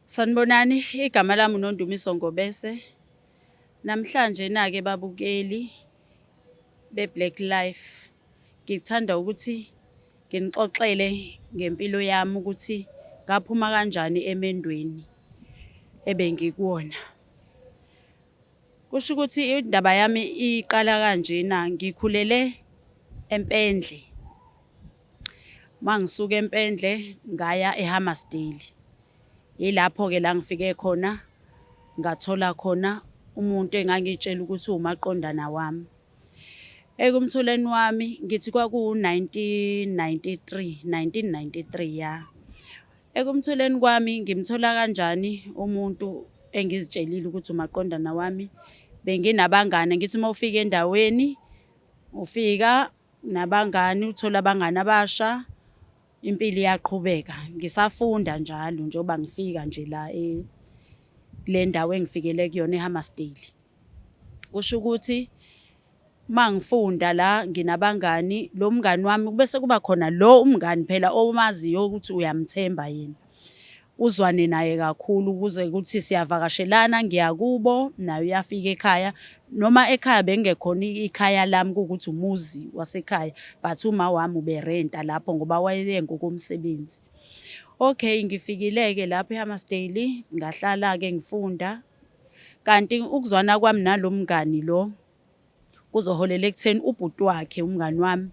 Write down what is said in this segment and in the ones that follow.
Sanibonani, igama lami uNondumiso Ngobese. Namhlanje na-ke babukeli be-Black Life, ngithanda ukuthi nginixoxele ngempilo yami ukuthi ngaphuma kanjani emendweni ebengikuwona. Kusho ukuthi indaba yami iqala kanjena, ngikhulele eMpendle. Mangisuka eMpendle ngaya eHammarsdale. Yilapho-ke la ngifike khona ngathola khona umuntu engangiy'tshela ukuthi uwumaqondana wami. Ekumtholeni wami ngithi kwakuwu-1993, 1993 ya. Ekumtholeni kwami ngimthola kanjani umuntu engizitshelile ukuthi umaqondana wami? Benginabangani, ngithi uma ufika endaweni ufika nabangani uthole abangani abasha impilo iyaqhubeka. Ngisafunda njalo njengoba ngifika nje la kule ndawo engifikele kuyona eHammarsdale. Kusho ukuthi uma ngifunda la nginabangani, lo mngani wami bese kuba khona lo umngani phela omaziyo ukuthi uyamthemba yena. Uzwane naye kakhulu kuze kuthi siyavakashelana, ngiya kubo naye uyafika ekhaya. Noma ekhaya bekungekhona ikhaya lami kuwukuthi umuzi wasekhaya but uma wami uberenta lapho ngoba wayeye ngokomsebenzi. Okay, ngifikile-ke lapho eHammarsdale ngahlala-ke ngifunda. Kanti ukuzwana kwami nalo mngani lo kuzoholela ekutheni ubhuti wakhe umngani wami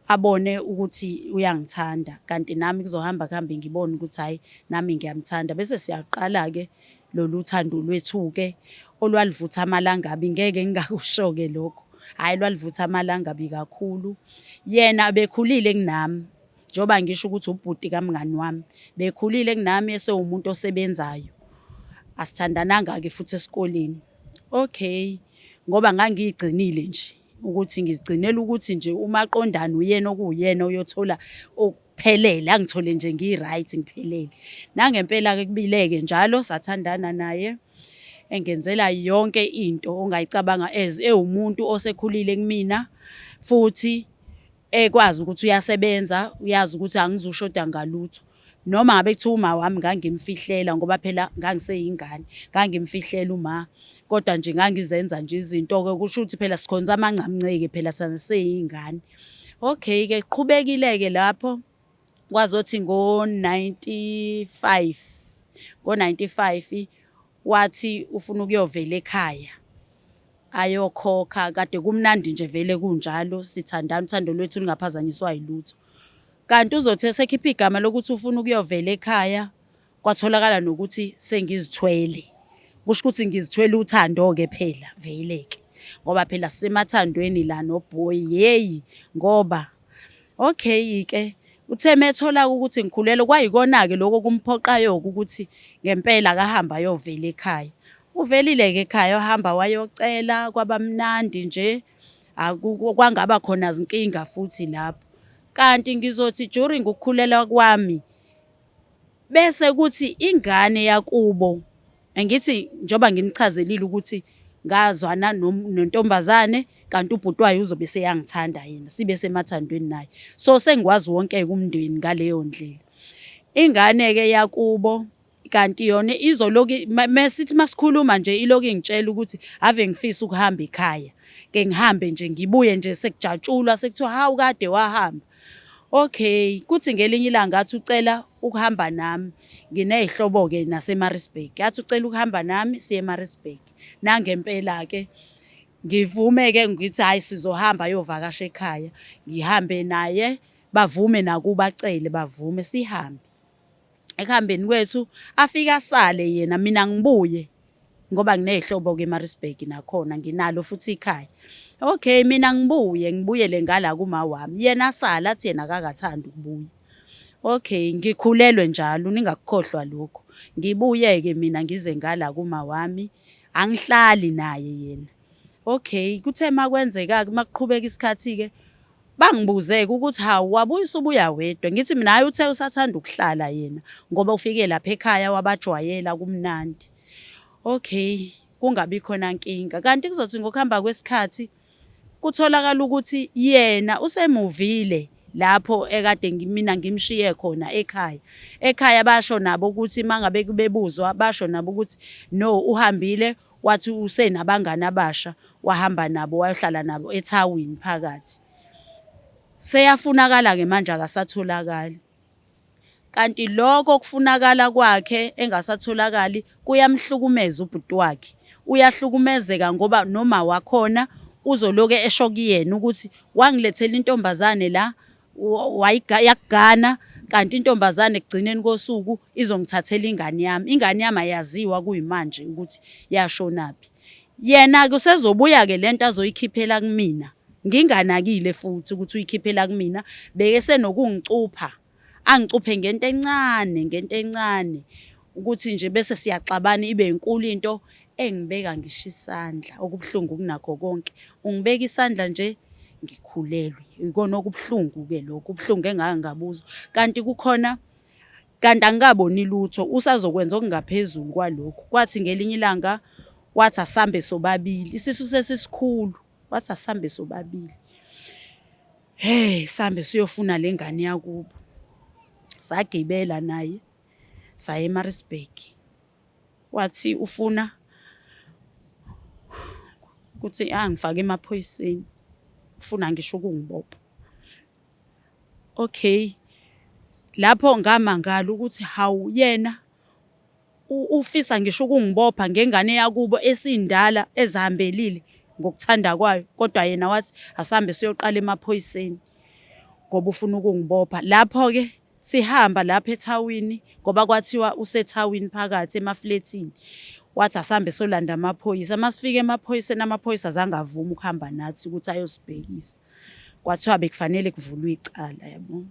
abone ukuthi uyangithanda kanti nami kuzohamba kuhambe ngibone ukuthi hhayi nami ngiyamthanda. Bese siyaqala-ke lolu thando lwethu-ke olwaluvutha amalangabi ngeke ngingakusho-ke lokho. Hhayi lwaluvutha amalangabi kakhulu. Yena bekhulile kunami njengoba ngisho ukuthi ubhuti kamngani wami bekhulile kunami esewumuntu osebenzayo. Asithandananga-ke futhi esikoleni. Okay. Ngoba ngangiyigcinile nje ukuthi ngizigcinela ukuthi nje umaqondana uyena okuwuyena oyothola okuphelele angithole nje ngi-right ngiphelele. Nangempela-ke kubileke njalo sathandana naye engenzela yonke into ongayicabanga as ewumuntu osekhulile kumina futhi ekwazi ukuthi uyasebenza, uyazi ukuthi angizushoda ngalutho. Noma ngabe kuthiwa uma wami ngangimfihlela ngoba phela ngangiseyingane, ngangimfihlela uma kodwa nje ngangizenza nje izinto-ke kusho ukuthi phela sikhonza amangcamnceke phela saseyingane. Okay-ke qhubekile-ke lapho kwazothi ngo-95, ngo-95 wathi ufuna ukuyovela ekhaya. Ayokhokha kade kumnandi nje vele kunjalo sithandana uthando lwethu lungaphazanyiswa yilutho. Kanti uzothi esekhipha igama lokuthi ufuna ukuyovela ekhaya kwatholakala nokuthi sengizithwele. Kusho ukuthi ngizithwele uthando-ke phela vele-ke ngoba phela sisemathandweni la noboy yeyi ngoba okay-ke uthe methola ukuthi ngikhulelwe kwayikona-ke lokho okumphoqayo-ke ukuthi ngempela akahambe ayovela ekhaya. Uvelile-ke ekhaya wahamba wayocela kwabamnandi nje kwangaba khona zinkinga futhi lapho. Kanti ngizothi during ukukhulelwa kwami bese kuthi ingane yakubo angithi njengoba nginichazelile ukuthi ngazwana nentombazane kanti ubhuti wayo uzobe seyangithanda yena sibe semathandweni naye. So sengikwazi wonke-ke umndeni ngaleyo ndlela. Ingane-ke yakubo kanti yona izoloku mesithi masikhuluma nje iloku ingitshela ukuthi ave ngifisa ukuhamba ekhaya ke ngihambe nje ngibuye nje sekujatshulwa sekuthiwa hawu kade wahamba. Okay, kuthi ngelinye ilanga athi ucela ukuhamba nami nginey'hlobo-ke naseMaritzburg, athi ucela ukuhamba nami siye eMaritzburg. Nangempela-ke ngivume-ke ngithi hhayi sizohamba ayovakasha ekhaya, ngihambe naye bavume nakubo acele bavume sihambe. Ekuhambeni kwethu afike asale yena mina ngibuye ngoba nginey'hlobo-ke eMaritzburg nakhona nginalo futhi ikhaya. Okay, mina ngibuye ngibuyele ngala kuma wami yena asale athi yena akakathandi ukubuya. Okay, ngikhulelwe njalo ningakukhohlwa lokho. Ngibuye-ke mina ngize ngala kuma wami angihlali naye yena. Okay, kuthe makwenzeka-ke makuqhubeka isikhathi-ke Bangibuze-ke ukuthi hawu wabuya usubuya wedwa. Ngithi mina hhayi uthe usathanda ukuhlala yena ngoba ufike lapha ekhaya wabajwayela kumnandi. Okay, kungabi khona nkinga. Kanti kuzothi ngokuhamba kwesikhathi kutholakala ukuthi yena usemuvile Lapho ekade mina ngimshiye khona ekhaya. Ekhaya basho nabo ukuthi mangabe bebuzwa basho nabo ukuthi no uhambile wathi usenabangani abasha wahamba nabo wayohlala nabo ethawini phakathi. Seyafunakala-ke manje akasatholakali. Kanti lokho kufunakala kwakhe engasatholakali kuyamhlukumeza ubhuti wakhe. Uyahlukumezeka ngoba noma wakhona uzoloke esho kuyena ukuthi wangilethela intombazane la yakugana kanti intombazane ekugcineni kosuku izongithathela ingane yami. Ingane yami ayaziwa kuyimanje ukuthi yashonaphi. Yena-ke usezobuya-ke le nto azoyikhiphela kumina nginganakile futhi ukuthi uyikhiphela kumina bekesenokungicupha angicuphe ngento encane ngento encane ukuthi nje bese siyaxabana ibe inkulu into engibeka ngisho isandla okubuhlungu kunakho konke ungibeka isandla nje ngikhulelwe ikona okubuhlungu-ke lokho ubuhlungu engake ngabuzwa kanti kukhona kanti angikaboni lutho usazokwenza okungaphezulu kwalokhu kwathi ngelinye ilanga wathi asambe sobabili isisu sesisikhulu wathi asambe sobabili hey sambe siyofuna le ngane yakubo sagibela naye saya eMaritzburg wathi ufuna ukuthi angifake emaphoyiseni ufuna ngisho ukungibopha okay lapho ngamangala ukuthi hawu yena ufisa ngisho ukungibopha ngengane yakubo esindala ezihambelile ngokuthanda kwayo kodwa yena wathi asambe siyoqala emaphoyiseni ngoba ufuna ukungibopha lapho-ke sihamba lapha ethawini ngoba kwathiwa usethawini phakathi emaflethini wathi asambe solanda amaphoyisa masifika emaphoyiseni amaphoyisa azange avume ukuhamba nathi ukuthi ayosibhekisa kwathiwa bekufanele kuvulwe icala yabo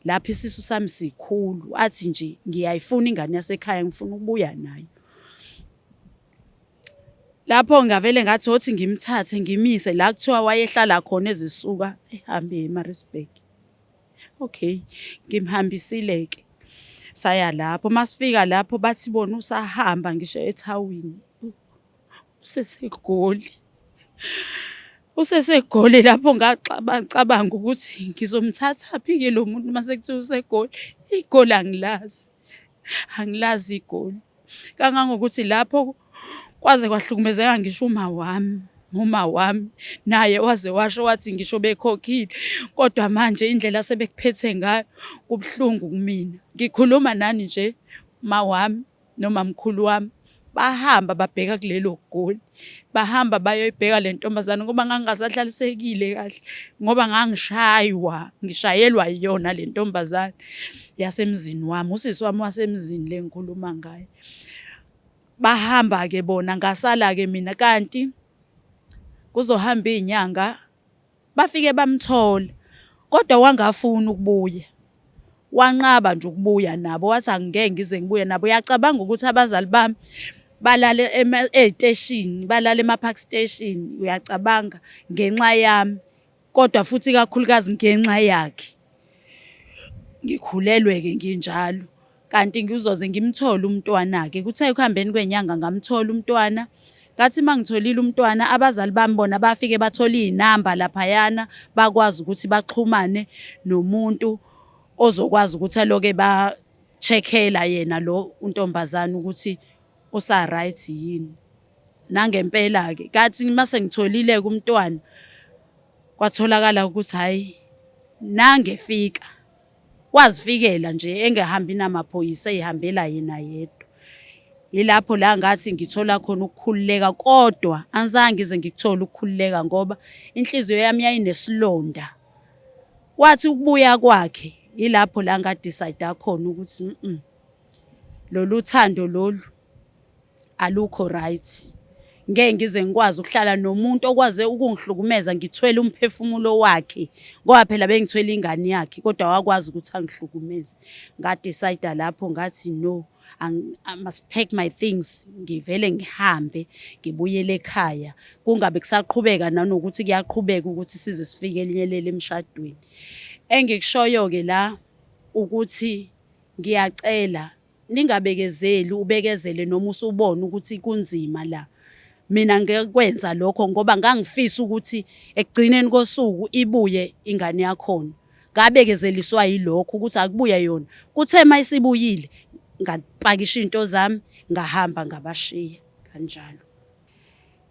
lapho isisu sami sikhulu athi nje ngiyayifuna ingane yasekhaya ngifuna ukubuya nayo lapho ngavele ngathi othi ngimthathe ngimise la kuthiwa wayehlala khona ezisuka ehambe eMaritzburg okay ngimhambisile-ke saya lapho masifika lapho bathi bona usahamba ngisho ethawini useseGoli useseGoli lapho ngacabanga ukuthi ngizomthathaphi-ke lo muntu mase kuthiwa useGoli iGoli angilazi angilazi iGoli kangangokuthi lapho kwaze kwahlukumezeka ngisho uma wami uma wami naye waze washo wathi ngisho bekhokhile kodwa manje indlela asebekuphethe ngayo kubuhlungu kumina ngikhuluma nani nje ma wami nomamkhulu wami bahamba babheka kulelo goli bahamba bayoyibheka le ntombazane ngoba ngangingasahlalisekile kahle ngoba ngangishaywa ngishayelwa yiyona le ntombazane yasemzini wami usisi wami wasemzini le ngikhuluma ngayo bahamba-ke bona ngasala-ke mina kanti kuzohamba iy'nyanga Bafike bamthola kodwa wangafuni ukubuya. Wanqaba nje ukubuya nabo wathi angeke ngize ngibuye nabo. Uyacabanga ukuthi abazali bami balale ey'teshini, balale ema-park station, uyacabanga ngenxa yami kodwa futhi ikakhulukazi ngenxa yakhe. Ngikhulelwe-ke nginjalo. Kanti ngizoze ngimthole umntwana-ke. Kuthe ekuhambeni kwenyanga ngamthola umntwana. Ngathi uma ngitholile umntwana, abazali bami bona bafike bathola iy'namba laphayana, bakwazi ukuthi baxhumane nomuntu ozokwazi ukuthi aloke ba-check-ela yena lo untombazane ukuthi usa-right yini. Nangempela-ke kathi uma sengitholile-ke umntwana, kwatholakala ukuthi hhayi nange efika. Wazifikela nje engahambi namaphoyisa eyihambela yena yedwa. Yilapho la ngathi ngithola khona ukukhululeka kodwa angizange ngize ngikuthole ukukhululeka ngoba inhliziyo yami yayinesilonda. Kwathi ukubuya kwakhe yilapho la nga-decide khona ukuthi lolu thando lolu alukho right. Ngeke ngize ngikwazi ukuhlala nomuntu okwaze ukungihlukumeza ngithwele umphefumulo wakhe ngoba phela bengithwele ingane yakhe kodwa wakwazi ukuthi angihlukumeze. Nga-decide lapho ngathi no, I must pack my things ngivele ngihambe ngibuyele ekhaya kungabe kusaqhubeka nanokuthi kuyaqhubeka ukuthi size sifike elinyelele emshadweni. Engikushoyo-ke la ukuthi ngiyacela Ningabekezeli ubekezele noma usubona ukuthi kunzima la. Mina ngekwenza lokho ngoba ngangifisa ukuthi ekugcineni kosuku ibuye ingane yakhona. Ngabekezeliswa yilokho ukuthi akubuye yona. Kuthe uma isibuyile ngapakisha iy'nto zami ngahamba ngabashiya kanjalo.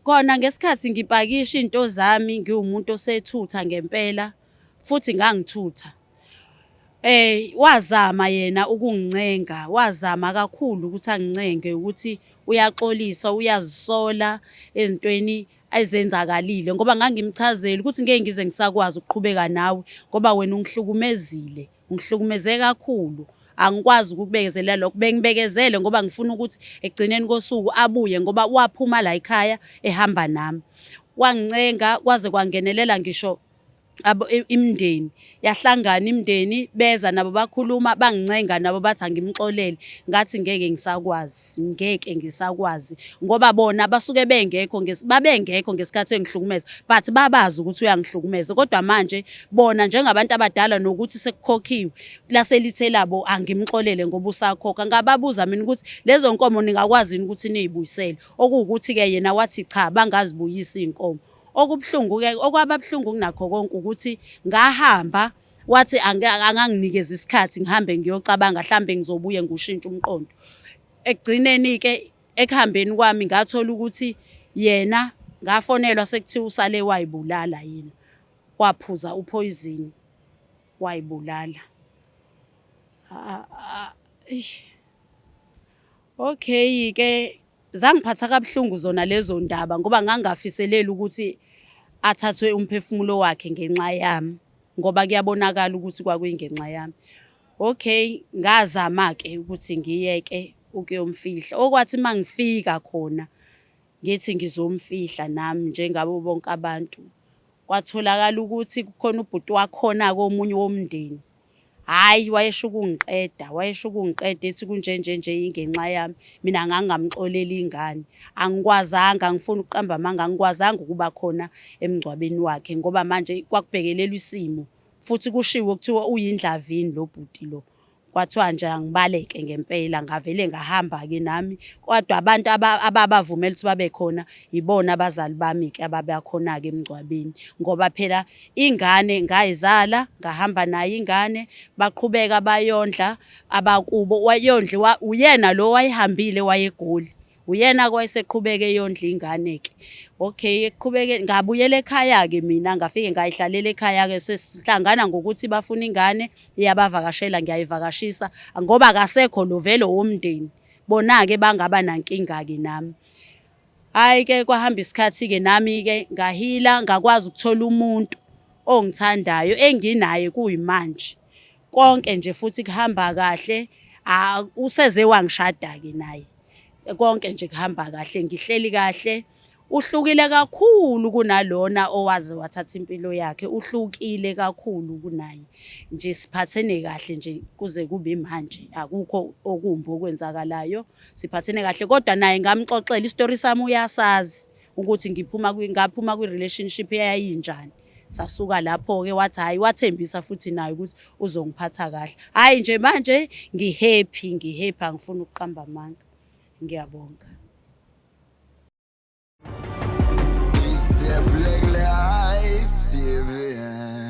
Kona ngesikhathi ngipakisha iy'nto zami ngiwumuntu osethutha ngempela futhi ngangithutha. Wazama yena ukungincenga, wazama kakhulu ukuthi angincenge ukuthi uyaxolisa, uyazisola ezintweni ezenzakalile ngoba ngangimchazela ukuthi ngeke ngize ngisakwazi ukuqhubeka nawe ngoba wena ungihlukumezile, ungihlukumeze kakhulu. Angikwazi ukukubekezelela lokho. Bengibekezele ngoba ngifuna ukuthi ekugcineni kosuku abuye ngoba waphuma la ekhaya ehamba nami. Wangincenga kwaze kwangenelela ngisho imindeni yahlangana imindeni beza nabo bakhuluma bangincenga nabo bathi angimxolele ngathi ngeke ngisakwazi ngeke ngisakwazi ngoba bona basuke bengekho babengekho ngesikhathi engihlukumeza but babazi ukuthi uyangihlukumeza kodwa manje bona njengabantu abadala nokuthi sekukhokhiwe laselithe labo angimxolele ngoba usakhokha ngababuza mina ukuthi lezo nkomo ningakwazi yini ukuthi niyibuyisele okuwukuthi-ke yena wathi cha bangazibuyisa iy'nkomo. Okubuhlungu-ke, okwaba buhlungu kunakho konke ukuthi ngahamba wathi anganginikeza isikhathi ngihambe ngiyocabanga hlambe ngizobuye ngiwushintshe umqondo. Ekugcineni-ke ekuhambeni kwami ngathola ukuthi yena ngafonelwa sekuthiwa usale wayibulala yena, waphuza uphoyizini wayibulala. Okay-ke Zangiphatha kabuhlungu zona lezo ndaba ngoba ngangingafiseleli ukuthi athathwe umphefumulo wakhe ngenxa yami ngoba kuyabonakala ukuthi kwakuyingenxa yami. Okay, ngazama-ke ukuthi ngiyeke ukuyomfihla. Okwathi uma ngifika khona ngithi ngizomfihla nami njengabo bonke abantu, kwatholakala ukuthi kukhona ubhuti wakhona-ke omunye womndeni. Hhayi wayesho ukungiqeda, wayesho ukungiqeda ethi kunjenje nje ingenxa yami. Mina ngangingamxoleli ingane. Angikwazanga, angifuni ukuqamba amanga, angikwazanga ukuba khona emngcwabeni wakhe ngoba manje kwakubhekelelwa isimo futhi kushiwo kuthiwa uyindlavini lo bhuti lo. Kwathiwa nje angibaleke ngempela ngavele ngahamba-ke nami kodwa abantu ababavumela ukuthi babe khona yibona abazali bami-ke ababakhona-ke emngcwabeni ngoba phela Ingane ngayizala ngahamba nayo ingane baqhubeka bayondla abakubo wayondliwa uyena lo wayehambile wayeGoli uyena kwayeseqhubeke eyondla ingane-ke. Okay ekuqhubeke ngabuyela ekhaya-ke mina ngafike ngayihlalela ekhaya-ke sesihlangana ngokuthi bafuna ingane iyabavakashela ngiyayivakashisa ngoba akasekho lo vele womndeni bona-ke bangaba nankinga-ke nami. Hhayi ke kwahamba isikhathi-ke nami-ke ngahila ngakwazi ukuthola umuntu ongithandayo enginaye kuyimanje. Konke nje futhi kuhamba kahle, useze wangishada-ke naye. Konke nje kuhamba kahle, ngihleli kahle. Uhlukile kakhulu kunalona owaze wathatha impilo yakhe, uhlukile kakhulu kunaye. Nje siphathene kahle nje kuze kube manje, akukho okumbi okwenzakalayo. Siphathene kahle kodwa naye ngamxoxela isitori sami uyasazi ukuthi ngiphuma ngaphuma kwi-relationship eyayinjani. Sasuka lapho-ke wathi hhayi wathembisa futhi naye ukuthi uzongiphatha kahle. Hhayi nje manje ngi-happy ngi-happy angifuni ukuqamba amanga. Ngiyabonga. It's the Black Life TV.